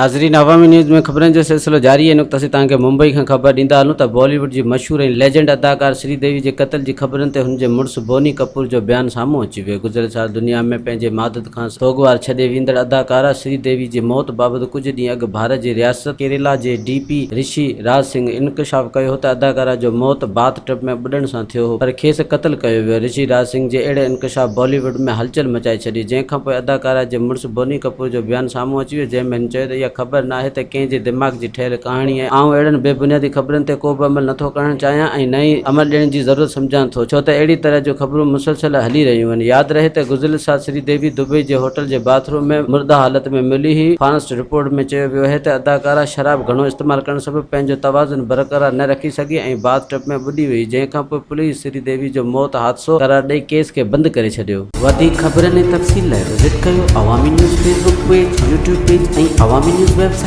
ناظرين عوامي نيوز ۾ خبرن جو سلسلو جاري آهي نقطه اسين توهان کي ممبئي کان خبر ڏيندا هلون ته بالي ووڊ جي مشهور ۽ ليجنڊ اداڪار سري ديوي جي قتل جي خبرن تي هن جي مڙس بوني ڪپور جو بيان سامهون اچي ويو گذريل سال دنيا ۾ پنهنجي مادد کان سوڳوار ڇڏي ويندڙ اداڪارا سري ديوي جي موت بابت ڪجهه ڏينهن اڳ ڀارت جي رياست ڪيريلا جي ڊي پي رشي راج سنگهه انڪشاف ڪيو هو ته اداڪارا جو موت باٿ ٽب ۾ ٻڏڻ سان ٿيو هو پر کيس قتل ڪيو ويو رشي راج سنگهه جي اهڙي انڪشاف بالي ووڊ ۾ هلچل مچائي ڇڏي جنهن کانپوء اداڪارا جي مڙس بوني ڪپور جو بيان سامهون اچي ويو جنهن ۾ هن چيو ته اها خبر ناهي ته ڪنهن جي دماغ جي ٺهيل ڪهاڻي آهي، آئون اهڙن بي بنيادي خبرن تي ڪو به عمل نٿو ڪرڻ چاهيان ۽ نه ئي عمل ڏيڻ جي ضرورت سمجهان ٿو ڇو ته اهڙي طرح جون خبرون مسلسل هلي رهيون آهن. ياد رهي ته گذريل سال سري ديوي دبئي جي هوٽل جي باٿ روم ۾ مرده حالت ۾ ملي هئي، فارنسٽ رپورٽ ۾ چيو ويو آهي ته اداڪارا شراب گهڻو استعمال ڪرڻ سبب پنهنجو توازن برقرار نه رکي سگهي ۽ باٿ ٽب ۾ ٻڏي وئي جنهن کانپوء پوليس سري ديوي جو موت حادثو قرار ڏئي ڪيس کي بند ڪري ڇڏيو. وڌيڪ خبرن ۽ تفصيل لاء وزٽ ڪيو Awami news Facebook page, YouTube page ۽ Awami news website.